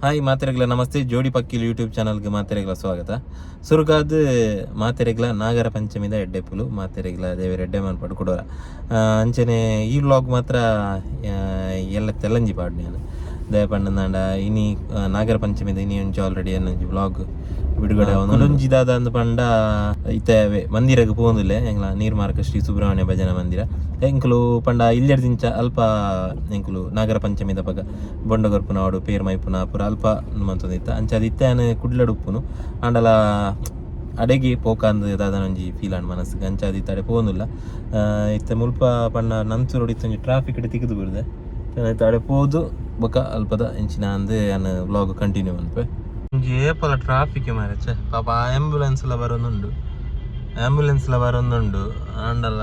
Hi ಮಾತೆರೆಗ್ಲ namaste. ಜೋಡಿ ಪಕ್ಕಿಲ್ YouTube ಚಾನಲ್ಗೆ ಮಾತೆರೆಗ್ಲ ಸ್ವಾಗತ. ಸುರುಕಾದ್ ಮಾತೆರೆಗ್ಲ ನಾಗರ ಪಂಚಮಿದ ಎಡ್ಡೆಪುಲು. ಮಾತೆರೆಗ್ಲ ದೇವೆರ್ ಎಡ್ಡೆ ಮನ್ಪಡ್ ಕುಡೋರ. ಅಂಚನೆ ಈ ವ್ಲಾಗ್ ಮಾತ್ರ ಎಲ್ಲ ತೆಲ್ಲಂಜಿ ಪಾಡ್ನೆ ಯಾನ್. ದಾಯೆ ಪಂಡಂದಾಂಡ ಇನಿ ನಾಗರ ಪಂಚಮಿದ ಇನಿ ಒಂಜಿ ಆಲ್ರೆಡಿ ಒಂಜಿ ವ್ಲಾಗ್ ಬಿಡುಗಡೆ. ಕುಡೊಂಜಿ ದಾದ ಅಂದ್ ಪಂಡ, ಇತ್ತೆ ಮಂದಿರಗ್ ಪೋವೊಂದುಲ್ಲೆ ಎಂಕ್ಲ ನೀರ್ಮಾರ್ಗ ಶ್ರೀ ಸುಬ್ರಹ್ಮಣ್ಯ ಭಜನಾ ಮಂದಿರ. ಎಂಕುಲು ಪಂಡ ಇಲ್ಯಡ್ದಿಂಚ ಅಲ್ಪ ಎಂಕುಲು ನಾಗರ ಪಂಚಮಿದ ಪಗ ಬೊಂಡ ಕೊರ್ಪುನ ಪೇರ್ ಮೈಪುನ ಪೂರ ಅಲ್ಪ ಮಂತೊಂದಿತ್ತ. ಅಂಚಾದ್ ಇತ್ತೆ ಯಾನ್ ಕುಡ್ಲಡ್ ಉಪ್ಪುನು. ಆಂಡಲ ಅಡೆಗೆ ಪೋಕಂದ್ ದಾದನ ಒಂಜಿ ಫೀಲ್ ಆಂಡ್ ಮನಸ್ಸಿಗೆ. ಅಂಚಾದ್ ಇತ್ತೆ ಅಡೆ ಪೋವೊಂದುಲ್ಲ. ಇತ್ತೆ ಮುಲ್ಪ ಪಂಡ ನಂತೂರುಡು ಇತ್ತೆ ಒಂಜಿ ಟ್ರಾಫಿಕ್ ತಿಕ್ಕುದು ಬುಡ್ದೆ. ಇತ್ತೆ ಅಡೆ ಪೋದು ಬೊಕ ಅಲ್ಪದ ಇಂಚಿನ ಅಂದ್ ಯಾನ್ ವ್ಲಾಗ್ ಕಂಟಿನ್ಯೂ ಮನ್ಪೆ. ಒಂಜಿ ಏಪಲ ಟ್ರಾಫಿಕ್ ಮಾರ್ರೆ, ಛೆ. ಪಾಪ ಆಂಬ್ಯುಲೆನ್ಸ್ ಲ ಬರೊಂದುಂಡು, ಆಂಬ್ಯುಲೆನ್ಸ್ ಲ ಬರೊಂದುಂಡು. ಆಂಡಲ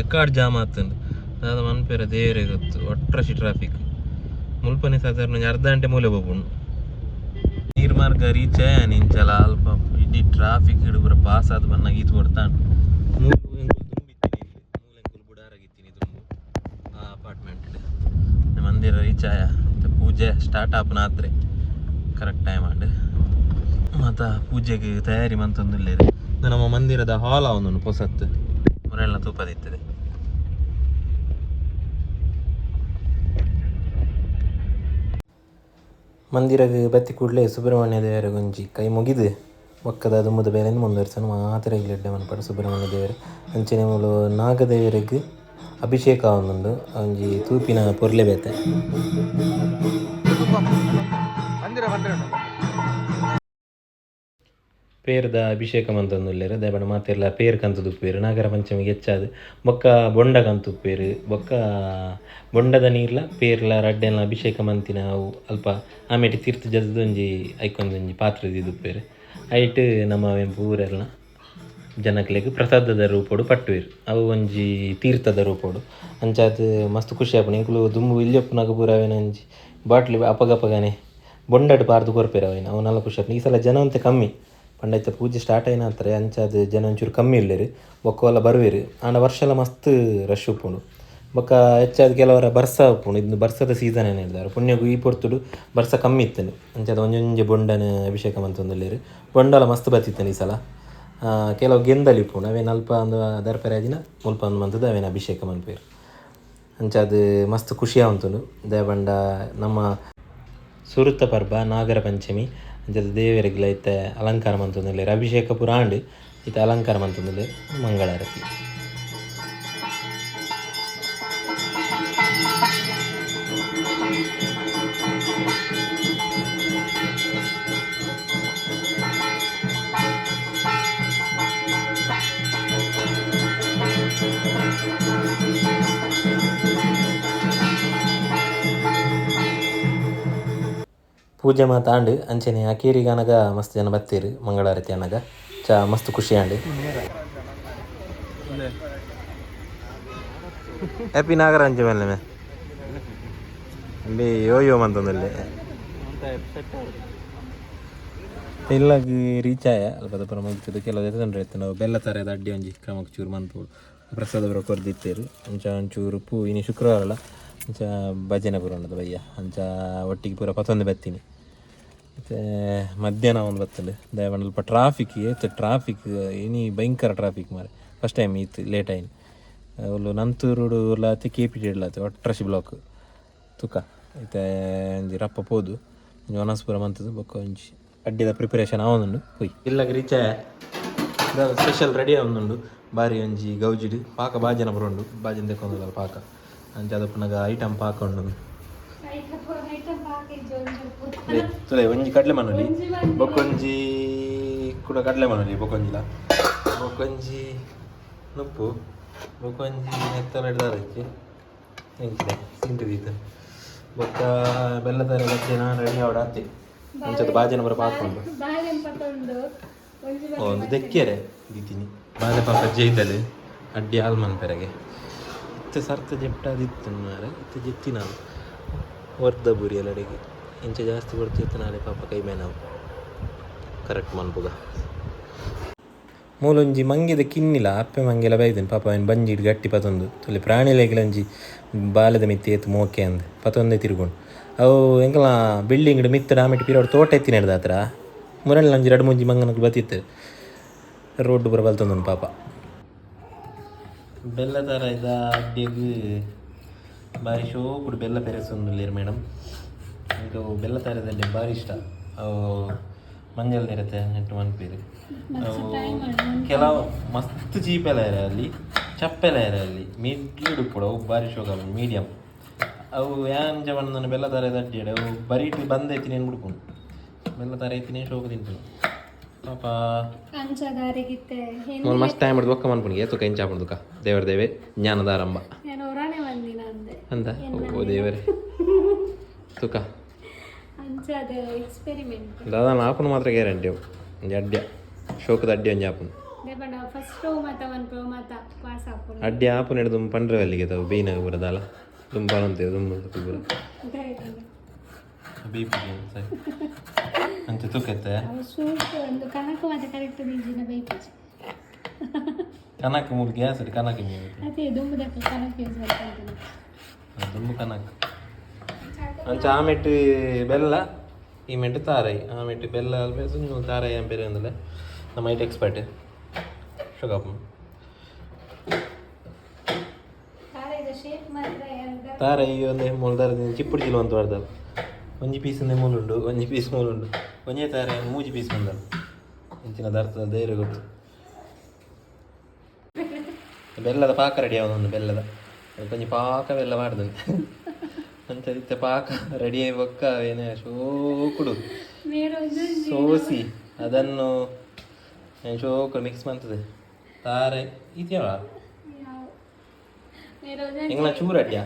ಎಕಾಡ್ ಜಾಮ್ ಆತುಂಡು. ದಾದ ಮನ್ಪೆರೆ ದೇವೆರೆ ಗೊತ್ತು. ಒಟ್ರಾಶಿ ಟ್ರಾಫಿಕ್. ಮುಲ್ಪನೆ ಸಾಧಾರಣ ಒಂಜಿ ಅರ್ಧ ಗಂಟೆ ಮೂಲೆ ಪೋಪುಂಡು. ನೀರ್ಮಾರ್ಗ ರೀಚ್ ಆಯನ್. ಇಂಚಲ ಅಲ್ಪ ಇಡೀ ಟ್ರಾಫಿಕ್ ಪೂರ ಪಾಸ್ ಆದ್ ಬನ್ನಗ ಈತ್ ಕೊಡ್ತಾಂಡ್. ಮೂಲು ಎಂಕುಲು ದುಂಬು ಇತ್ತಿನಿ ಇಲ್ಲಿ. ಮೂಲು ಎಂಕುಲು ಬುಡಾರಾಗಿತ್ತಿನಿ ದುಂಬು ಆ ಅಪಾರ್ಟ್ಮೆಂಟ್. ಮಂದಿರ ರೀಚ್ ಆಯ. ಇತ್ತೆ ಪೂಜೆ ಸ್ಟಾರ್ಟ್ ಆಪುನ ಆತ್ರೆ. ಕರೆಕ್ಟ್ ಟೈಮ್ ಆಂಡ್. ಮಾತ ಪೂಜೆಗೆ ತಯಾರಿ ಮಂತೊಂದುಲ್ಲೆರ್. ಇದು ನಮ್ಮ ಮಂದಿರದ ಹಾಲ್ ಆವೊಂದುಂಡು ಪೊಸತ್. ಮುರೆಲ್ನ ತೂಪದಿತ್ತದೆ. ಮಂದಿರಗ್ ಬತ್ತಿ ಕೂಡಲೇ ಸುಬ್ರಹ್ಮಣ್ಯ ದೇವರ ಒಂಜಿ ಕೈ ಮುಗಿದು ಬೊಕ್ಕದ ದುಂಬುದ ಬೇಲೆನ್ ಮುಂದುವರ್ಸನು. ಮಾತೆರೆಗ್ಲ ಎಡ್ಡೆ ಮನ್ಪಡ್ ಸುಬ್ರಹ್ಮಣ್ಯ ದೇವೆರ್. ಅಂಚನೆ ಮೂಲು ನಾಗದೇವರೆಗ್ ಅಭಿಷೇಕ ಆವೊಂದುಂಡು. ಒಂಜಿ ತೂಪಿನ ಪೊರ್ಲೆ ಬೇತೆ. ಮಂದಿರ ಮಂದಿರ. ಪೇರ್ದ ಅಭಿಷೇಕ ಮಂತೊಂದುಲ್ಲೆರ್. ದಾಯೆ ಮಾತೆರ್ಲ ಪೇರ್ ಕಂತುದುಪ್ಪುವೆರ್ ನಾಗರ ಪಂಚಮಿಗೆ ಹೆಚ್ಚಾದ್. ಬೊಕ್ಕ ಬೊಂಡ ಕಂತುಪ್ಪುವೆರ್. ಬೊಕ್ಕ ಬೊಂಡದ ನೀರ್ಲ ಪೇರ್ಲ ರಡ್ಡೆಲ ಅಭಿಷೇಕ ಮಂತಿನ ಅವು ಅಲ್ಪ ಆಮೇಟ್ ತಿರ್ತ್ ಜತ್ತ್‌ದ್ ಒಂಜಿ ಐಕೊಂಜಿ ಪಾತ್ರೆ ದೀದುಪ್ಪುವೆರ್. ಐಟ್ ನಮ ಅವೆನ್ ಪೂರೆರ್ನ ಜನಕ್ಲೆಗ್ ಪ್ರಸಾದದ ರೂಪೊಡು ಪಟ್ಟುವೆರ್. ಅವು ಒಂಜಿ ತೀರ್ಥದ ರೂಪೊಡು. ಅಂಚಾದ್ ಮಸ್ತ್ ಖುಷಿ ಆಪುಂಡು. ಎಂಕುಲು ದುಂಬು ಇಲ್ಯ ಉಪ್ಪುನಗ ಪೂರ ಅವೆನ್ ಒಂಜಿ ಬಾಟ್ಲಿ ಅಪಗಪಗನೆ ಬೊಂಡಡ್ ಪಾರ್ದ್ ಕೊರ್ಪೆರ್ ಅವೆನ್. ಅವು ನಲ್ಲ ಖುಷಿ ಆಪುಂಡು. ಈ ಸಲ ಜನ ಒಂತೆ ಕಮ್ಮಿ. ಪಂಡ ಇತ್ತೆ ಪೂಜೆ ಸ್ಟಾರ್ಟ್ ಆಯಿನ ಅಂಚಾದ್ ಜನ ಒಂಚೂರು ಕಮ್ಮಿ ಉಲ್ಲೆರ್. ಬೊಕ್ಕ ಓಲ ಬರುವೆರ್. ಆಂಡ ವರ್ಷಲ ಮಸ್ತ್ ರಶ್ ಉಪ್ಪುಂಡು. ಬೊಕ್ಕ ಹೆಚ್ಚಾದ್ ಕೆಲವರ ಬರ್ಸ ಉಪ್ಪುಂಡು. ಇಂದು ಬರ್ಸದ ಸೀಸನ್ ಏನ ಪುಣ್ಯಗು ಈ ಪೊರ್ತುಡು ಬರ್ಸ ಕಮ್ಮಿ ಇತ್ತುಂಡು. ಅಂಚಾದ್ ಒಂಜೊಂಜಿ ಬೊಂಡನ ಅಭಿಷೇಕ ಮಂತೊಂದುಲ್ಲೆರ್. ಬೊಂಡಲ ಮಸ್ತ್ ಬತ್ತಿತ್ತುಂಡು ಈ ಸಲ. ಕೆಲವು ಗೆಂದಲಿ ಉಪ್ಪುಂಡು. ಅವೇನು ಅಲ್ಪ ಒಂದು ದರ್ಪೆರೆ ಆಜಿನ ಮುಲ್ಪ ಒಂದು ಮಂತುದು ಅವೇನು ಅಭಿಷೇಕ ಮನ್ಪುವೆರ್. ಅಂಚಾದ್ ಮಸ್ತ್ ಖುಷಿ ಆವೊಂತುಂಡು. ದಾಯೆ ಪಂಡ ನಮ್ಮ ಸುರುತ ಪರ್ಬ ನಾಗರ ಪಂಚಮಿ. ಅಂಚಾದ್ ದೇವೆರೆಗ್ಲ ಇತ್ತೆ ಅಲಂಕಾರ ಮಂತೊಂದುಲ್ಲೆರ್. ಅಭಿಷೇಕ ಪೂರ ಆಂಡ್. ಇತ್ತೆ ಅಲಂಕಾರ ಮಂತೊಂದುಲ್ಲೆರ್. ಮಂಗಳಾರತಿ. ಪೂಜೆ ಮಾತ ಆಂಡ್. ಅಂಚನೆ ಅಕೇರಿಗ್ ಆನಗ ಮಸ್ತ್ ಜನ ಬತ್ತೆರ್. ಮಂಗಳಾರತಿ ಆನಗ ಚ ಮಸ್ತ್ ಖುಷಿ ಆಂಡ್. ಹ್ಯಾಪಿ ನಾಗರ ಪಂಚಮಿ. ಅಂಬಿ ಯೋ ಯೋ ಮಂತೊಂದುಲ್ಲೆ. ಇಲ್ಲಗ್ ರೀಚ್ ಆಯ. ಅಲ್ಪದ ಪೂರ ಮುಗಿತದೆ. ಕೆಲವು ಎತ್ತೊಂಡ್ರೆ ಇತ್ತು. ನಾವು ಬೆಲ್ಲ ತರದ ಅಡ್ಡಿ ಒಂಜಿ ಕ್ರಮಕ್ಕೆ ಚೂರು ಮನ್ಪೊಡು. ಪ್ರಸಾದ ಪೂರ ಕೊರ್ದಿತ್ತೆರ್. ಅಂಚ ಒಂಚೂರು ಪೂ. ಇನಿ ಶುಕ್ರವಾರಲ. ಅಂಚ ಭಜನೆ ಪೂರ ಉಂಡದ ಬಯ್ಯ. ಅಂಚ ಒಟ್ಟಿಗೆ ಪೂರ ಪತ್ತೊಂದು ಬತ್ತೀನಿ. ಇತ್ತೆ ಮಧ್ಯಾಹ್ನ ಒಂದು ಬತ್ತುಂಡು. ದಾಯೆ ಪಂಡ ಅಲ್ಪ ಟ್ರಾಫಿಕ್ ಏತ್ ಟ್ರಾಫಿಕ್ ಇನಿ. ಭಯಂಕರ ಟ್ರಾಫಿಕ್ ಮಾರೆ. ಫಸ್ಟ್ ಟೈಮ್ ಈತ್ ಲೇಟ್ ಆಯಿನಿ. ಉಲ್ಲು ನಂತೂರುಡು ಲಾತಿ ಕೆ ಪಿ ಟಿ ಲಾತಿ ಒಟ್ರಾಶಿ ಬ್ಲಾಕ್. ತುಕ ಇತ್ತೆ ಒಂಜಿ ರಪ್ಪ ಪೋದು ಒಂಜಿ ವನಸ್ ಪೂರ ಮಂತುದು ಬೊಕ್ಕ ಒಂಜಿ ಅಡ್ಡಿದ ಪ್ರಿಪರೇಷನ್ ಆವೊಂದುಂಡು. ಪೋಯ್ ಇಲ್ಲಗ್ ರೀಚ್ ಆಯ. ಸ್ಪೆಷಲ್ ರೆಡಿ ಆವೊಂದುಂಡು. ಬಾರಿ ಒಂಜಿ ಗೌಜಿಡ್ ಪಾಕ ಬಾಜನ ಪೂರ ಉಂಡು. ಬಾಜನ ದೆಕ್ಕೊಂದುಲ್ಲ ಪಾಕ. ಅಂಚ ಅದಪ್ಪುನಗ ಐಟಮ್ ಪಾಕ ಉಂಡು. ತುಲೆ, ಒಂಜಿ ಕಡಲೆ ಮನೊಲಿ, ಬೊಕ್ಕೊಂಜಿ ಕೂಡ ಕಡಲೆ ಮನೊಲಿ, ಬೊಕ್ಕೊಂಜಿಲ, ಬೊಕ್ಕೊಂಜಿ ನುಪ್ಪು, ಬೊಕ್ಕೊಂಜಿ ನೆತ್ತಲ ಹಿಡ್ದಾರಚ್ಚಿ ಎಂಚಿನ ಸಿಂಟು ದೀತ. ಬೊಕ್ಕ ಬೆಲ್ಲದ ಬಜ್ಜೆ ನಾನು ರೆಡಿ ಆವಡ ಆತೆ. ಅಂಚದ ಬಾಜನ ಪೂರ ಪಾಕ ಉಂಡು. ಒಂದು ದೆಕ್ಕಿಯರೆ ದೀತೀನಿ. ಬಾಲೆ ಪಾಪ ಜೈದಲ್ ಅಡ್ಡಿ ಹಾಲ್ ಮನ್ಪೆರೆಗೆ. ಇತ್ತೆ ಸರ್ತ ಜೆಪ್ಟಾದಿತ್ತು ಮಾರೆ. ಇತ್ತೆ ಜೆತ್ತಿನಾವು ವರ್ದ ಬುರಿ ಅಡಿಗೆ. ಇಂಚ ಜಾಸ್ತಿ ಕೊಡ್ತಿತ್ತು. ನಾಳೆ ಪಾಪ ಕೈ ಮೇನವು. ಕರೆಕ್ಟ್ ಮನ್ಪುಗ. ಮೂಲೊಂಜಿ ಮಂಗೆದ ಕಿನ್ನಿಲ ಅಪ್ಪೆ ಮಂಗೆಲ ಬೈದನ್. ಪಾಪ ಅವೆನ್ ಬಂಜಿಡ್ ಗಟ್ಟಿ ಪತೊಂದು. ತುಲೆ, ಪ್ರಾಣಿಲೆಗ್ಲ ಒಂಜಿ ಬಾಲೆದ ಮಿತ್ತ್ ಏತ್ ಮೋಕೆ ಅಂದ್ ಪತೊಂದೇ ತಿರುಗುಂಡು. ಅವು ಎಂಕಲ ಬಿಲ್ಡಿಂಗ್ ಮಿತ್ತ ಆಮೆಟ್ ಪಿರೋಡ್ ತೋಟ ಎತ್ತಿನ ಹತ್ರ ಮುರಳಿ ಒಂಜಿ ರಡ್ಡ್ ಮೂಜಿ ಮಂಗನಕುಲು ಬತ್ತಿತ್ತು ರೋಡ್ ಪೂರ ಬಲ್ತೊಂದುಂಡು ಪಾಪ. ಬೆಲ್ಲ ತಾರಾಯಿದ ಅಡ್ಡೆಗ್ ಬಾರಿ ಶೋಕುಡು ಬೆಲ್ಲ ಪೆರೆಸೊಂದುಲ್ಲೆರ್ ಮೇಡಮ್. ಎಂಕ್ ಅವು ಬೆಲ್ಲ ತಾರಾಯಿದ ಅಡ್ಡೆ ಬಾರಿ ಇಷ್ಟ. ಅವು ಮಂಜಲ್ ನಿರತೆ ನೆಟ್ಟು ಮನ್ಪೆರ್. ಅವು ಕೆಲವು ಮಸ್ತ್ ಚೀಪೆಲ ಅಲ್ಲಿ, ಚಪ್ಪೆಲ ಅಲ್ಲಿ, ಮಿಡ್ಲ್ ಉಪ್ಪುಡು. ಅವು ಬಾರಿ ಶೋಕ ಮೀಡಿಯಂ. ಅವು ಯಾಂಚ ಪಂಡ ಬೆಲ್ಲ ತಾರಾಯಿದ ಅಡ್ಡೆ ಅವು ಬರೀಟ್ ಬಂದ್ ಐತಿನೇನು ಬಿಡ್ಪುಂಡು. ಬೆಲ್ಲ ತಾರಾಯಿ ಇತ್ತಿನೇ ಶೋಕ ತಿನ್ಪುನು ಪಾಪ. ಅಂಚದಾರಿಗಿತ್ತೆ. ಮೂಲು ಮಸ್ತ್ ಟೈಮ್ ಹಿಡ್ದು ಬೊಕ್ಕ ಮನ್ಪುನಿಗೆ ತುಕ ಎಂಚ ಆಪುಂಡು ತುಕ. ದೇವರ ದೇವೆ ಜ್ಞಾನದ ಆರಂಭ. ನಾನು ಹೊರಾಣೆ ಬಂದಿನ ಅಂದೆ. ಅಂದ ಓ ದೇವರೇ ತುಕ. ಅಂಚದ ಎಕ್ಸ್ಪೆರಿಮೆಂಟ್. ದಾದಾನ ಆಪುನು ಮಾತ್ರ ಗ್ಯಾರಂಟಿ. ಅವು ಒಂಜಿ ಅಡ್ಡ್ಯ ಶೋಕದ ಅಡ್ಡೆ ಒಂಜಿ ಆಪುನು. ದೇಪಂಡ ಫಸ್ಟ್ ಮಾತ ಮನ್ಪು ಮಾತ ಪಾಸ್ ಆಪುಂಡು. ಅಡ್ಡೆ ಆಪುನ ಹಿಡ್ದು ಪಂಡ್ರೆ ಅಲ್ಲಿಗೆ ತಾವು ಬೇಯ್ನಾಗ ಪೂರ ದಾಲ ದುಂಬು ಪನೊಂತೇವೆ ದುಂಬು ಪೂರ ಬೀಪಿ ಸರಿ ಅಂಚ ತುಕತ್ತೆ. ಅವು ಸೂಪ್ ಒಂದು ಕನಕ ಮಾತ ಕರೆಕ್ಟ್ ಬೀಜಿನ ಬೈಪುಜಿ. ಕನಕ ಮೂಲು ಗ್ಯಾಸ್ ಕನಕ ಮೀನು. ಅದೇ ದುಂಬುದಕ್ಕೆ ಕನಕ ಯೂಸ್ ಮಾಡ್ಕೊಂತೀನಿ. ದುಂಬು ಕನಕ. ಅಂಚ ಆಮೆಟ್ ಬೆಲ್ಲ, ಈ ಮೆಟ್ಟು ತಾರಾಯಿ. ಆಮೆಟ್ ಬೆಲ್ಲ ಅಲ್ಬೇಸು ನೀವು ತಾರಾಯಿ ಅಂಪೇರೆ ಅಂದಲೆ ನಮ್ಮ ಐಟ್ ಎಕ್ಸ್ಪರ್ಟ್ ಶೋಕಪ್ಪ. ತಾರಾಯಿದ ಶೇಪ್ ಮಾತ್ರ ಎರಡು. ತಾರಾಯಿ ಒಂದು ಮೂಲ್ದಾರ ಚಿಪ್ಪುಡು ಚಿಲು ಅಂತ ಬರ್ದಲ್ಲ. ಒಂಜಿ ಪೀಸ್ ಒಂದೇ ಮೂಲುಂಡು, ಒಂಜಿ ಪೀಸ್ ಮೂಲುಂಡು. ಒಂಜೇ ತಾರಾಯಿ ಮೂಜಿ ಪೀಸ್ ಬಂದಲ್ಲ. ಇಂಚಿನ ದರ್ತದ ಧೈರ್ಯ ಗೊತ್ತು. ಬೆಲ್ಲದ ಪಾಕ ರೆಡಿ ಆವೊಂದು. ಬೆಲ್ಲದ ಒಂಜಿ ಪಾಕ ಬೆಲ್ಲ ಮಾಡ್ದು ಅಂಚ ಇತ್ತೆ ಪಾಕ ರೆಡಿ ಆಯಿ ಬೊಕ್ಕ ಏನೇ ಶೋಕುಡು ಸೋಸಿ ಅದನ್ನು ಶೋಕು ಮಿಕ್ಸ್ ಮಾಡ್ತದೆ ತಾರೆ ಇದೆಯಲ್ಲ. ಎಂಗ್ಲ ಚೂರು ಅಡ್ಡಿಯಾ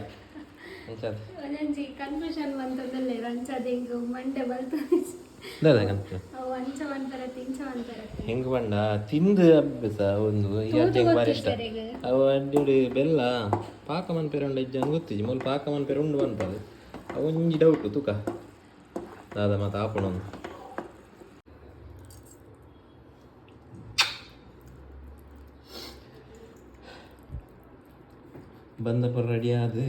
ಅಂಚ. ಒಂಜೊಂಜಿ ಕನ್ಫ್ಯೂಷನ್ ಬಂತಂದಲ್ಲೇ ಅಂಚದ ಹಿಂಗ ಮಂಡೆ ಬಲ್ತದೆ. ಅವು ಅಂಚ ಮನ್ಪರತ್ತೆ, ಇಂಚ ಮನ್ಪರತ್ತೆ. ಹೆಂಗ್ ಪಂಡ ತಿಂದು ಅಭ್ಯಾಸ ಒಂದು ಈ ಅಡ್ಡೆಗೆ ಬಾರಿ ಇಷ್ಟ. ಅವು ಅಡ್ಡಿ ಬೆಲ್ಲ ಪಾಕ ಮನ್ಪೆರೆ ಉಂಡು ಇಜ್ಜ ಅಂತ ಗೊತ್ತಿಜ್ಜಿ. ಮೂಲು ಪಾಕ ಮನ್ಪೆರೆ ಉಂಡು ಮನ್ಪದು ಅವು ಒಂಜಿ ಡೌಟ್. ತೂಕ ದಾದ ಮಾತ ಆಪುಣ. ಬಂದ ಪೂರ ರೆಡಿ ಆದ್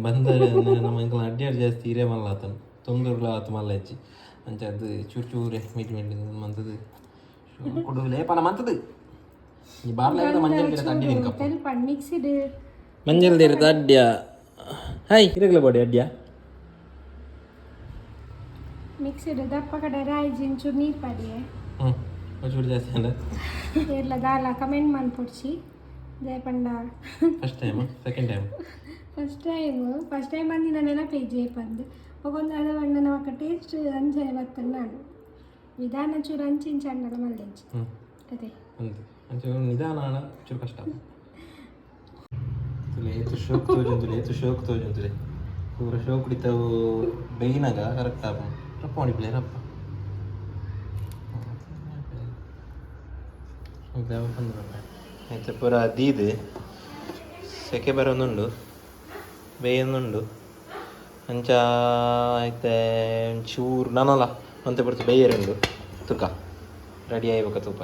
ಬಂದ ನಮ್ಮ ಎಂಕಲ್ನ ಅಡ್ಡಿ ಜಾಸ್ತಿ ಇರೇ ಮಲ್ಲ ಆತನು ತೊಂದರ್ಲ ಆತು ಮಲ್ಲ ಹೆಚ್ಚಿ. ಅಂಚ ಅದು ಚೂರು ಚೂರೆ ಮೀಟ್ ಮೀಟ್ ಮಂತದು ಕೊಡು ಲೇಪನ ಮಂತದು ಈ ಬಾರ್ಲ ಮಂಜಲ್ ತೀರ ಅಡ್ಡಿ ತಿನ್ಕಪ್ಪ. ತೆಲ್ಪಂಡ್ ಮಿಕ್ಸಿಡ್. ಮಂಜಲ್ ತೀರ ಅಡ್ಡ್ಯ ಹಾಯ್ ಇರಗ್ಲ ಬಾಡಿ ಅಡ್ಡ್ಯ. ಮಿಕ್ಸಿಡ್ ದಪ್ಪ ಕಡೆ ರಾಯಿ ಜಿಂಚೂರು ನೀರು ಪಾಡಿಯೆ. ಹ್ಞೂ ಚೂರು ಜಾಸ್ತಿ ಅಂದ. ಏರ್ಲ ದಾಲ ಕಮೆಂಟ್ ಮನ್ಪೊಡ್ಚಿ ಜಯಪಂಡ. First time, second time? First time. First time ಬಂದಿನ ನೆನಪೇ ಜಯಪಂದ್ ಒಂದು ಅದ ಬಣ್ಣ ನಮಕ ಟೇಸ್ಟ್ ಅಂಚನೆ ಬತ್ತಲ್ಲ. ನಾನು ವಿಧಾನ ಚೂರು ಅಂಚಿಂಚ ಅಂಡಲ ಮಲ್ಲೆಂಚಿ. ಹ್ಞೂ. ಅದೇ. ಅಂತೆ ಅಂಚ ನಿಧಾನ ಆಣ ಚೂರು ಕಷ್ಟ. ತುಲೆ ಏತು ಶೋಕ್ ತೋಜುಂತುಲೆ, ಏತು ಶೋಕ್ ತೋಜುಂತುಲೆ. ಪೂರ ಶೋಕ್ ಕುಡಿತಾವು ಬೇಯ್ನಾಗ ಕರೆಕ್ಟ್ ಆಪು. ರಪ್ಪ ಮಾಡಿಪ್ಲೆ ರಪ್ಪ ಆಯ್ತು. ಪೂರ ದೀದ್ ಸೆಕೆ ಬರೋದುಂಡು, ಬೇಯೊಂದುಂಡು. ಅಂಚ ಐತೆ ಚೂರು ನನಲ ಒಂತೆ ಪೊರ್ತು ಬೇಯರುಂಡು. ತುಕ ರೆಡಿ ಆಯ್ಬೇಕ ತೂಪ.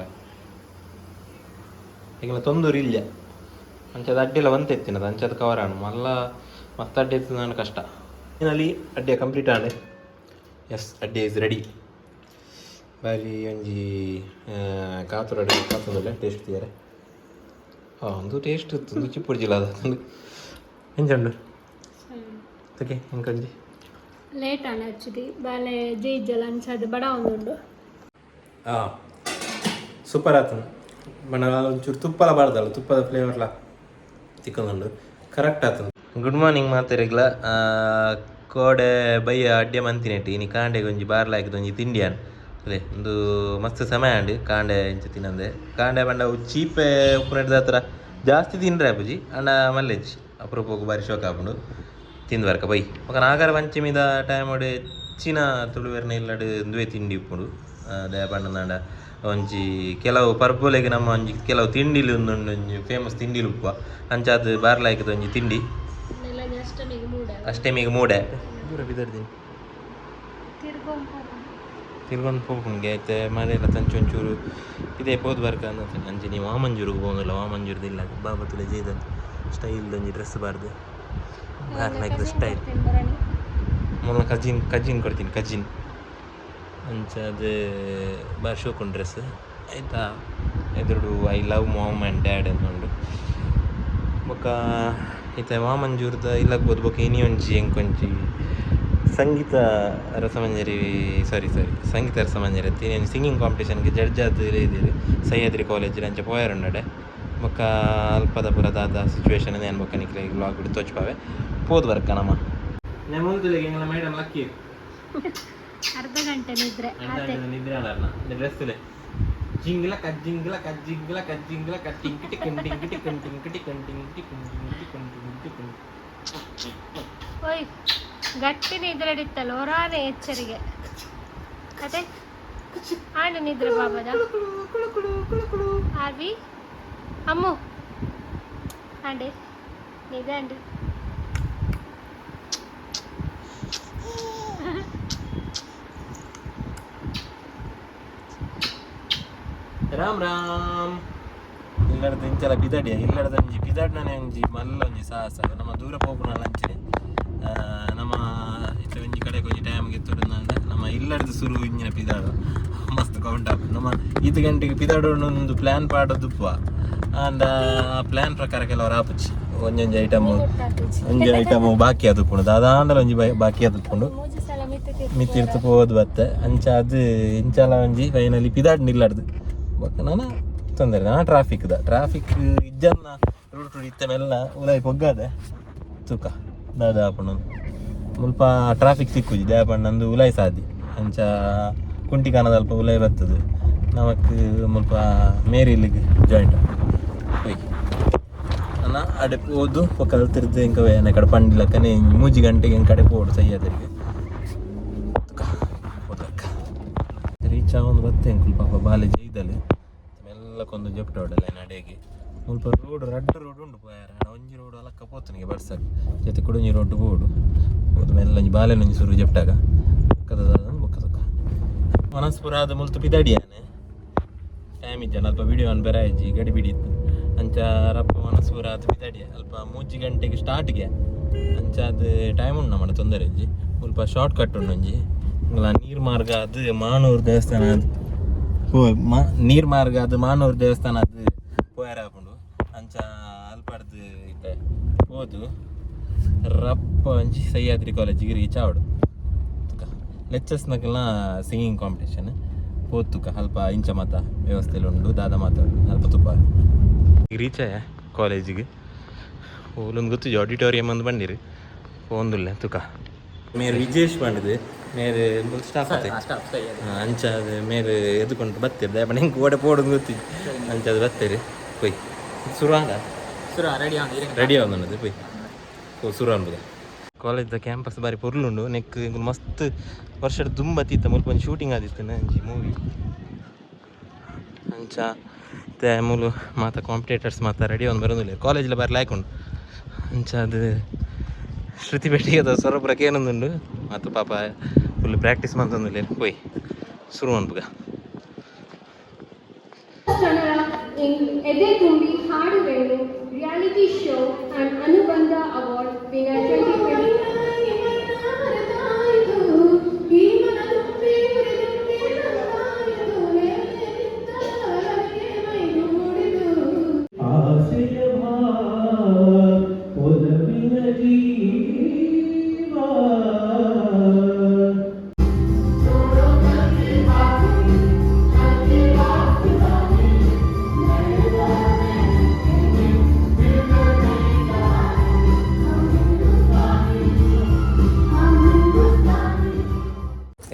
ಈಗಲ ತೊಂದೂರು ಇಲ್ಲ. ಅಂಚದ ಅಡ್ಡಿಲ ಒಂತೆ ಎತ್ತಿನದು ಅಂಚದ ಕವರ್ ಆಣು ಮಲ್ಲ ಮಸ್ತ್ ಅಡ್ಡಿ ಎತ್ತಿನ ಕಷ್ಟ. ಫೈನಲಿ ಅಡ್ಡೆ ಕಂಪ್ಲೀಟ್ ಆಂಡ್. ಎಸ್, ಅಡ್ಡೆ is ready. ಬಾರಿ ಒಂಜಿ ಕಾತುರ ಅಡ್ಡೆ ಕಾತುಂದಲ್ಲ ಟೇಸ್ಟ್ ತೀಯರೆ. ಹಾಂ, ಒಂದು ಟೇಸ್ಟ್ ಇತ್ತು ಒಂದು ಚಿಪ್ಪುಡು ಜಿಲ್ಲ ಅದು ಎಂಚುಂಡು ಓಕೆ ಎಂಕೊಂಜಿ. ಲೇಟ್ ಆಂಡ್ ಆಕ್ಚುಲಿ ಬಾಲೆ ಜೈಜಲ್ ಅಂಚದ ಬಡ ಒಂದುಂಡು. ಹಾಂ, ಸೂಪರ್ ಆತನು ಬಣ್ಣ. ಒಂಚೂರು ತುಪ್ಪಲ ಬಾರ್ದಲ್ಲ, ತುಪ್ಪದ ಫ್ಲೇವರ್ಲ ತಿಕ್ಕೊಂದುಂಡು, ಕರೆಕ್ಟ್ ಆತನು. ಗುಡ್ ಮಾರ್ನಿಂಗ್ ಮಾತೆರೆಗ್ಲ. ಕೋಡೆ ಬಯ್ಯ ಅಡ್ಡೆ ಮಂತಿನೆಟ್ ಇನಿ ಕಾಂಡೆಗೆ ಒಂಜಿ ಬಾರ್ಲ ಹಾಕಿದ ಒಂಜಿ ತಿಂಡಿಯಾನ್ ಅದೇ. ಒಂದು ಮಸ್ತ್ ಸಮಯ ಆಂಡ್ ಕಾಂಡೆ ಇಂಚ ತಿನ್ನಂದೆ. ಕಾಂಡೆ ಪಂಡ ಅವು ಚೀಪೆ ಉಪ್ಪುನೆಡ್ದ ಹತ್ರ ಜಾಸ್ತಿ ತಿನ್ರೆ ಆಪುಜಿ ಅಂಡ ಮಲ್ಲೆಜ್ಜಿ ಅಪರೂಪಕ್ಕೆ ಬಾರಿ ಶೋಕ ಆಪುಂಡು. ತಿಂದು ಬರ್ಕ ಬೈ. ಬೊಕ ನಾಗರ ಪಂಚಮಿದ ಟೈಮ್ ಹೆಚ್ಚಿನ ತುಳುವೆರ್ನ ಇಲ್ಲಡ್ ಉಂದುವೇ ತಿಂಡಿ ಉಪ್ಪುಂಡು. ದಾಯೆ ಪಂಡ ಒಂಜಿ ಕೆಲವು ಪರ್ಬೊಲೆಗ್ ನಮ್ಮ ಒಂಜಿ ಕೆಲವು ತಿಂಡಿಲು ಉಂದುಂಡು, ಒಂಜಿ ಫೇಮಸ್ ತಿಂಡಿಲು ಉಪ್ಪುವ. ಅಂಚಾದ್ ಬಾರ್ಲಾಯ್ಕದ ಒಂಜಿ ತಿಂಡಿ. ಅಷ್ಟಮಿಗೆ ಮೂಡ. ಅಷ್ಟಮಿಗೆ ಮೂಡೆ ದೂರ ಬಿದರ್ದಿನಿ. ತಿರ್ಗೊಂದು ಪೋಪುಂಗೆ ಐತೆ ಮಳೆಲ್ಲ ತಂಚು ಒಂಚೂರು ಇದೇ ಪೋದು ಬರ್ಕ ಅಂದ. ಅಂಚೆ ನೀವು ವಾಮಂಜೂರಿಗೆ ಪೋವೊಂದುಲ್ಲ. ವಾಮಂಜೂರ್ದು ಇಲ್ಲ ಬಾಬಾ ತುಲೆ ಜೈದ ಸ್ಟೈಲ್ ಒಂಜಿ ಡ್ರೆಸ್ ಬಾರ್ದು ಬಾರ್ಲಾಯ್ಕದ ಸ್ಟೈಲ್. ಮೊಲ ಕಜಿನ್ ಕಜಿನ್ ಕೊಡ್ತೀನಿ ಕಜಿನ್. ಅಂಚ ಅದು ಬಾರಿ ಶೋಕುಂಡು ಡ್ರೆಸ್ ಆಯ್ತಾ. ಎದುರುಡು I love mom and dad ಅಂತ ಉಂಡು. ಬೊಕ್ಕ ಇತ್ತೆ ವಾಮಂಜೂರ್ದ ಇಲ್ಲಗ್ಬೋದು. ಬೊಕ್ಕ ಇನಿ ಒಂಜಿ ಎಂಕೊಂಜಿ ಸಂಗೀತ ರಸಮಂಜರಿ, ಸಾರಿ ಸಾರಿ, ಸಂಗೀತ ರಸಮಂಜರಿ ಅತ್ತ್, ಇನಿ ಸಿಂಗಿಂಗ್ ಕಾಂಪಿಟೇಷನ್ಗೆ ಜಡ್ಜ್ ಆದ್ ಇದ್ದೀರಿ ಸಹ್ಯಾದ್ರಿ ಕಾಲೇಜ್ ಅಂಚ ಪೋಯರುಂಡಡೆ. ಬೊಕ್ಕ ಅಲ್ಪದ ಪೂರ ದಾದ ಸಿಚುವೇಶನ್ ಏನು ಬೊಕ್ಕ ನಿಕ್ಲೆ ವ್ಲಾಗ್ ತೋಚ್ಪಾವೆ ಪೋದು ಬರ್ಕ ನಮ್ಮ ನೆಮ್ಮದಿಗೆ ಮೇಡಮ್ ಲಕ್ಕಿ. ಅರ್ಧ ಗಂಟೆ ನಿದ್ರೆ. ನಿದ್ರೆ ಅಲ್ಲ ಡ್ರೆಸ್ ಜಿಂಗ್ಲ ಕಜ್ಜಿಂಗ್ಲ ಕಜ್ಜಿಂಗ್ಲ ಕಜ್ಜಿಂಗ್ಲ ಟಿಂಕ್ ಟಿಕ್ ಟಿಂಕ್ ಟಿಕ್ ಟಿಂಕ್ ಟಿಕ್ ಟಿಂಕ್ ಟಿಕ್ ಟಿಂಕ್ ಟಿಕ್ ಟಿಂಕ್ ಟಿಕ್. ಓಯ್, ಗಟ್ಟಿ ನಿದ್ರೆ ಇತ್ತಲ್ಲ ಹೊರಾನೆ ಎಚ್ಚರಿಗೆ ಅದೇ ಆಂಡ ನಿದ್ರೆ ಬಾಬದ ಆರ್ವಿ ಅಮ್ಮು ಆಂಡೆ ನಿದೆ ಅಂಡು. ರಾಮ್ ರಾಮ್. ಇಲ್ಲಡ್ದು ಇಂಚಲ ಪಿದಾಡಿಯ ಇಲ್ಲಡ್ದ ಒಂಜಿ ಪಿದಾಡ್ನನೆ ಒಂಜಿ ಮಲ್ಲ ಒಂಜಿ ಸಾಹಸ. ನಮ್ಮ ದೂರ ಪೋಪುನ ಅಂಚನೆ ನಮ್ಮ ಇತ್ತೆ ಒಂಜಿ ಕಡೆಗೆ ಒಂಜಿ ಟೈಮ್ಗೆ ಎತ್ತೊಡುಂದಾಂಡ ನಮ್ಮ ಇಲ್ಲಡ್ದು ಸುರು ಇಂಜಿನ ಪಿದಾಡು ಮಸ್ತ್ ಕೌಂಟ್ ಆಪುಂಡು. ನಮ್ಮ ಈತ್ ಗಂಟೆಗೆ ಪಿದಾಡೋಣ ಒಂದು ಪ್ಲ್ಯಾನ್ ಪಾಡೋದುಪ್ಪ ಆಂಡ ಆ ಪ್ಲ್ಯಾನ್ ಪ್ರಕಾರ ಕೆಲವರು ಆಪುಜಿ. ಒಂಜೊಂಜಿ ಐಟಮ್ ಒಂಜಿ ಐಟಮ್ ಬಾಕಿ ಆದುಪ್ಪುಂಡು, ದಾದಾಂಡಲ ಒಂಜಿ ಬಾಕಿ ಆದುಪ್ಪುಂಡು. ಮೂಜಿ ಸಲ ಮಿತ್ತು. ಮಿತ್ತಿರ್ತು ಪೋದು ಬತ್ತೆ. ಅಂಚ ಅದು ಇಂಚಲ ಒಂಜಿ ಫೈನಲಿ ಪಿದಾಡ್ ನಿಲ್ಲಾಡ್ದು. ಬೊಕ್ಕ ನಾನ ತೊಂದರೆ ನಾ ಟ್ರಾಫಿಕ್ ದ ಟ್ರಾಫಿಕ್ ಇಜ್ಜನ್ನ ರೂಟ್ ಇತ್ತೆ ಮೆಲ್ಲ ಉಲಾಯಿ ಪೊಗ್ಗಾದೆ ತೂಕ ದಾದ ಆಪುಂಡು. ಮುಲ್ಪ ಟ್ರಾಫಿಕ್ ಸಿಕ್ಕುಜಿ ದಾಯಪಂಡ ನಂದು ಉಲಾಯಿ ಸಾದಿ ಅಂಚ ಕುಂಟಿಕಾನದ ಅಲ್ಪ ಉಲಾಯಿ ಬರ್ತದೆ. ನಮಕ್ ಮುಲ್ಪ ಮೇರಿಲ್ಲಿಗೆ ಜಾಯಿಂಟ್ ಹೋಯ್ ಅನ್ನ ಅಡೆ ಪೋದು ಬೊಕ್ಕ ಅಲ್ತಿರ್ದು ಇಂಕ ಕಡೆ ಪಂಡಿಲಕ್ಕನೆ 3 ಗಂಟೆಗೆ ಇಂಕ ಕಡೆ ಪೋಡು ಸಹ್ಯಾದ್ರಿಗೆ ಹೋದಕ್ಕ ರೀಚ್ ಆವೊಂದು ಬತ್ತೆ ಎಂಕುಲು. ಪಾಪ ಬಾಲೆ ಜೈದಲೆ ಮೆಲ್ಲಕೊಂದು ಜಪ್ಟ ಹೊಡಲೆ ನಡೆಗೆ. ಮುಲ್ಪ ರೋಡ್ ರಡ್ಡ್ ರೋಡ್ ಉಂಡು ಪೋಯಾರ. ಒಂಜಿ ರೋಡ್ ಅಲಕ್ಕ ಪೋತನಿಗೆ ಬರ್ಸಕ್ ಜೊತೆ ಕುಡೊಂಜಿ ರೋಡ್ ಬೋಡು ಹೋದು ಮೆಲ್ಲ ಒಂಜಿ ಬಾಲೆನೊಂಜಿ ಸುರು ಜಪ್ಟಾಗ ಬೊಕ್ಕದ ಬೊಕ್ಕ ತಕ್ಕ ಮನಸ್ಪುರ ಆದ ಮುಲ್ತು ಪಿದಾಡಿಯಾನೆ. ಟೈಮ್ ಇಜ್ಜಾನ ಅಲ್ಪ ವಿಡಿಯೋ ಅನ್ ಬೆರಾಯಿಜಿ ಗಡಿ ಬಿಡಿ ಇತ್ತು. ಅಂಚ ರಪ್ಪ ಮನಸ್ಪುರ ಆದ ಪಿದಾಡಿಯ ಅಲ್ಪ 3 ಗಂಟೆಗೆ ಸ್ಟಾರ್ಟ್ಗೆ. ಅಂಚ ಅದು ಟೈಮ್ ಉಂಡು ನಮ್ಮ ತೊಂದರೆ ಇಜ್ಜಿ. ಮುಲ್ಪ ಶಾರ್ಟ್ ಕಟ್ ಉಂಡು ಒಂಜಿ. ಇಂಗ್ಲ ನೀರ್ ಮಾರ್ಗ ಅದು ಮಾನೂರು ದೇವಸ್ಥಾನ ಅದು ಪೋ ಮಾ ನೀರ್ ಮಾರ್ಗ ಅದು ಮಾನೂರು ದೇವಸ್ಥಾನ ಅದು ಪೋಯರ ಆಪುಂಡು. ಅಂಚ ಅಲ್ಪಡ್ದು ಇತ್ತೆ ಪೋದು ರಪ್ಪ ಒಂಜಿ ಸಹ್ಯಾದ್ರಿ ಕಾಲೇಜಿಗೆ ರೀಚ್ ಆವಡು. ತುಕ ಲೆಕ್ಚರ್ಸ್ನಕ್ಕೆಲ್ಲ ಸಿಂಗಿಂಗ್ ಕಾಂಪಿಟೇಷನ್ ಪೋತುಕ ಅಲ್ಪ ಇಂಚ ಮಾತ ವ್ಯವಸ್ಥೆ ಉಂಡು ದಾದ ಮಾತಾಡು ಅಲ್ಪ ತುಪ್ಪ ರೀಚ್ ಆಯ ಕಾಲೇಜಿಗೆ. ಓಲೊಂದು ಗೊತ್ತಿಜಿ ಆಡಿಟೋರಿಯಂ ಅಂದ್ ಬಂದಿರಿ ಪೋಂದುಲ್ಲೆ ತುಕ. ಮೇರು ವಿಜೇಶ್ ಪಂಡಿದೆ ಮೇರೆ ಸ್ಟಾಫ್ ಅತ್ತೆ ಅಂಚ ಅದು ಮೇರೆ ಎದ್ಕೊಂಡು ಬತ್ತೀರಿ ದಯಪಂಡ ಹಿಂಗೆ ಓಡೆ ಪೋಡೊಂದು ಗೊತ್ತಿಜಿ. ಅಂಚ ಅದು ಬತ್ತೀರಿ ಪೊಯ್ ಸುರು ಆಂಡ ರೆಡಿ ಆವೊಂದುಂಡು ಪೊಯ್ ಓ ಸುರು ಅನ್ಬೋದ. ಕಾಲೇಜ್ದ ಕ್ಯಾಂಪಸ್ ಬಾರಿ ಪೊರ್ಲುಂಡು. ನೆಕ್ ಎಂಕುಲು ಮಸ್ತ್ ವರ್ಷಡ್ ದುಂಬತ್ತಿತ್ತ ಮುಲ್ಪ ಒಂಜಿ ಶೂಟಿಂಗ್ ಆದಿತ್ತು ಒಂಜಿ ಮೂವಿ. ಅಂಚ ಇತ್ತೆ ಮೂಲು ಮಾತ ಕಾಂಪಿಟೇಟರ್ಸ್ ಮಾತ ರೆಡಿ ಒಂದು ಬರೋದಿಲ್ಲ. ಕಾಲೇಜ್ಲ ಬಾರಿ ಲಾಯ್ಕ್ ಉಂಡು. ಅಂಚ ಅದು ಶ್ರುತಿ ಪೆಟ್ಟಿಗೆದ ಸ್ವರಪುರ ಕೇನೊಂದುಂಡು ಮತ್ತು ಪಾಪ ಫುಲ್ ಪ್ರಾಕ್ಟೀಸ್ ಮಂತೊಂದುಲ್ಲೆರ್. ಪೋಯ್ ಸುರು ಮನ್ಪುಗ. Runner-up in Ede Tumbi Haaduvenu reality show and Anubandha Award winner 2020. ಆಸೆಯ ಭಾವ ಒಲವಿನ ಜೀವ.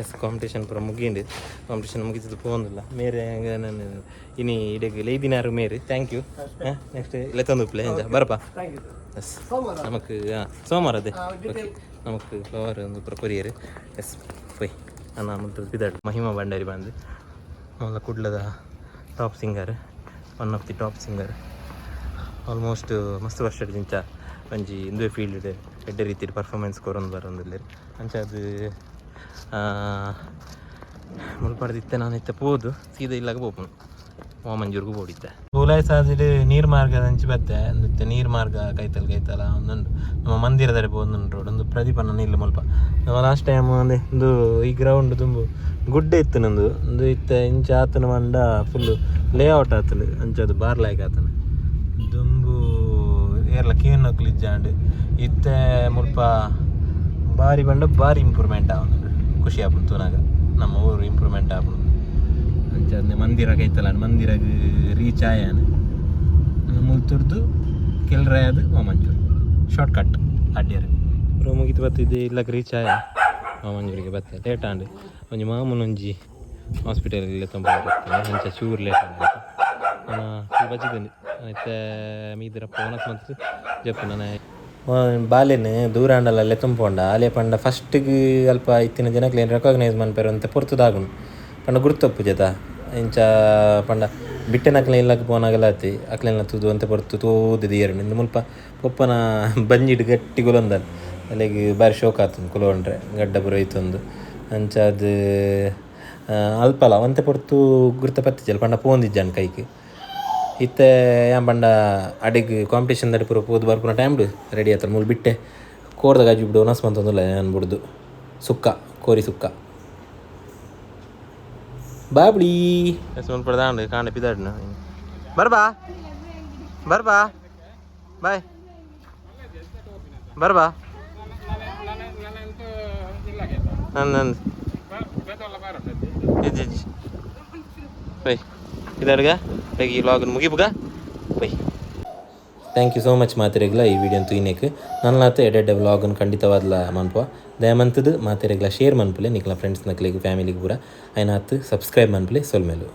ಎಸ್ ಕಾಂಪಿಟೇಷನ್ ಪೂರ ಮುಗಿಂಡು. ಕಾಂಪಿಟೇಷನ್ ಮುಗಿತದ್ದು ಪೋಂದಿಲ್ಲ ಮೇರೆ. ನಾನು ಇನಿ ಇಡೀ ಲೈದಿನಾರು ಮೇರೆ thank you. Next ಲೆತ್ತೊಂದು ಉಪ್ಲೆ ಎಂಜ ಬರಪ್ಪ. ಎಸ್ ನಮಕ್ ಸೋಮವಾರ ಅದೇ ಓಕೆ. ನಮಕ್ ಫ್ಲವರ್ ಒಂದು ಪೂರ ಕೊರಿಯರ್. ಎಸ್ ಪೊಯ್ ಅಣ್ಣ ಮುಲ್ತ ಬಿದಾಡು. ಮಹಿಮಾ ಭಂಡಾರಿ ಬಂದು ಮೊದಲ ಕುಡ್ಲದ top singer, one of the top singer almost. ಮಸ್ತ್ ವರ್ಷ ದಿಂಚ ಒಂಜಿ ಇಂದುವೆ ಫೀಲ್ಡ್ ಎಡ್ಡೆ ರೀತಿಡ್ ಪರ್ಫಾರ್ಮೆನ್ಸ್ ಕೊರೊಂದು ಬರೊಂದುಲ್ಲೆರ್. ಅಂಚ ಅದು ಮುಲ್ಪಡ್ದು ಇತ್ತೆ ನಾನು ಇತ್ತೆ ಪೋದು ಸೀದಾ ಇಲ್ಲಾಗ ಪೋಪುನು. ವಾಮಂಜೂರ್ಗು ಪೋಡಿದ್ದೆ. ಉಲಾಯಿ ಸಾದಿಡ್ ನೀರ್ ಮಾರ್ಗ ಅಂಚಿ ಬತ್ತೆ. ಇತ್ತೆ ನೀರ್ ಮಾರ್ಗ ಕೈತಲ್ ಕೈತಲ ಒಂದುಂಡು. ನಮ್ಮ ಮಂದಿರದಡೆ ಪೋವೊಂದುಂಡು ರೋಡ್. ಒಂದು ಪ್ರದೀಪನ ನಿಲ್ಲು ಮುಲ್ಪ. ನಮ್ಮ ಲಾಸ್ಟ್ ಟೈಮ್ ಅಂದೆ ಇಂದು ಈ ಗ್ರೌಂಡ್ ದುಂಬು ಗುಡ್ಡೆ ಇತ್ತು ನಂದು. ಇಂದು ಇತ್ತೆ ಇಂಚ ಆತನ ಮಂಡ ಫುಲ್ ಲೇಔಟ್ ಆತಂಡು. ಅಂಚ ಅದು ಬಾರ್ ಲಾಯ್ಕ್ ಆತನ. ದುಂಬು ಏರ್ಲ ಕೇನಕ್ಲು ಇಜ್ಜಾಂಡ್. ಇತ್ತೆ ಮುಲ್ಪ ಬಾರಿ ಪಂಡ ಬಾರಿ ಇಂಪ್ರೂವ್ಮೆಂಟ್ ಆವೊಂದುಂಡು. ಖುಷಿ ಆಪುಂಡು ತೂನಾಗ ನಮ್ಮ ಊರು ಇಂಪ್ರೂವ್ಮೆಂಟ್ ಆಪುಂಡು. ಅಂಚ ಮಂದಿರ ಕೈತಲ ಮಂದಿರಗ್ ರೀಚ್ ಆಯಾನ. ಮುಲ್ತುರ್ದು ಕೆಲ್ರಾಯದು ವಾಮಂಜೂರು ಶಾರ್ಟ್ ಕಟ್ ಅಡ್ಡಿಯರ್. ಬ್ರೋ, ಮುಗಿತು ಬತ್ತಿದ್ದೆ. ಇಲ್ಲಕ್ಕೆ ರೀಚ್ ಆಯ. ವಾಮಂಜೂರಿಗೆ ಬತ್ತೆ ಲೇಟ್ ಆಂಡ್. ಒಂಜಿ ಮಾಮೂಲು ಒಂಜಿ ಹಾಸ್ಪಿಟಲ್ ತುಂಬ ಅಂಚ ಚೂರು ಲೇಟ್ ಆಂಡ್. ಬಚ್ಚಿದ್ದೀನಿ ಇತ್ತೆ ಮೀದಿರಪ್ಪ ಒಣಸ್ ಮಂತ್ ಜಪ್ಪು. ನಾನು ಬಾಲೆನ್ ದೂರ ಆಂಡಲ ಲೆತ್ತೊಂಪೋಂಡ ಆಲೆ ಪಂಡ ಫಸ್ಟ್ಗೆ ಅಲ್ಪ ಇತ್ತಿನ ಜನಕ್ಲೇನ್ ರೆಕಾಗ್ನೈಸ್ ಮನ್ಪೆರ್ ಅಂತ ಪೊರ್ತುದಾಗುಂಡು. ಪಂಡ ಗುರ್ತಪ್ಪು ಜತ. ಇಂಚ ಪಂಡ ಬಿಟ್ಟೆನಕ್ಲೆ ಇಲ್ಲಕ್ ಪೋನಾಗಲ ಅತಿ ಅಕ್ಲೆನ ತೂದು ಒಂತೆ ಪೊರ್ತು ತೂದು ದೀಯೆರ್. ಇಂದು ಮುಲ್ಪ ಪೊಪ್ಪನ ಬಂಜಿಡ್ ಗಟ್ಟಿ ಕುಲೊಂದಲ್. ಅಲೆಗ್ ಬಾರಿ ಶೋಕ್ ಆತುಂಡು ಕುಲೊಂಡ್ರೆ. ಗಡ್ಡ ಪೂರ ಇತ್ತೊಂದು. ಅಂಚಾದ್ ಅಲ್ಪಲ ಒಂತೆ ಪೊರ್ತು ಗುರ್ತ ಪತ್ತಿಜಲ್. ಪಂಡ ಪೋಂದಿಜ್ಜಾಂಡ್ ಕೈಕ್. ಇತ್ತೆ ಯಾನ್ ಪಂಡ ಅಡೆಗ್ ಕಾಂಪಿಟೇಷನ್ ದಡೆ ಪೂರ ಪೋದು ಬರ್ಪುನ ಟೈಮ್ಡ್ ರೆಡಿ ಆತಲ್. ಮೂಲು ಬಿಟ್ಟೆ ಕೋರ್ದ ಗಜ್ಜಿ ಬಿಡು ಒನಸ್ ಮಂತೊಂದುಲ್ಲ ಯಾನ್ ಬುಡ್ದು. ಸುಕ್ಕ ಕೋರಿ ಸುಕ್ಕ ಬಾಬ್ಳಿ ಮುಲ್ಪ ದಾಂಡ್ ಕಾಂಡೆ ಪಿದಾಡ್ನ. ಬರ್ಬಾ ಬರ್ಬಾ, ಬಾಯ್ ಬರ್ಬಾ. ನಂದು ಇಜ್ಜಿ ಇಜ್ಜಿ. ಬೈ ಇದಾಡ್ಗ ಬೇಗ ಈ ವ್ಲಾಗ್ ಮುಗಿಬುಗ. Bye. Thank you so much ಮಾತೆರೆಗ್ಲ ಈ ವಿಡಿಯೋ ತೂಯಿನೆಕ್. ನನ್ನಲಾತ ಎಡೆಡ್ಡೆ ವ್ಲಾಗನ್ನು ಖಂಡಿತವಾದ್ಲ ಮನ್ಪುವ. ದಯಮಂತದ್ದು ಮಾತೆರೆಗ್ಲ ಶೇರ್ ಮನ್ಪುಲೆ ನಿಕ್ಲ ಫ್ರೆಂಡ್ಸ್ ನಕ್ಲೆಗ್, ಫ್ಯಾಮಿಲಿಗೆ ಪೂರ. ಐನಾತ್ ಸಬ್ಸ್ಕ್ರೈಬ್ ಮನ್ಪುಲೆ. ಸೊಲ್ಮೆಲು.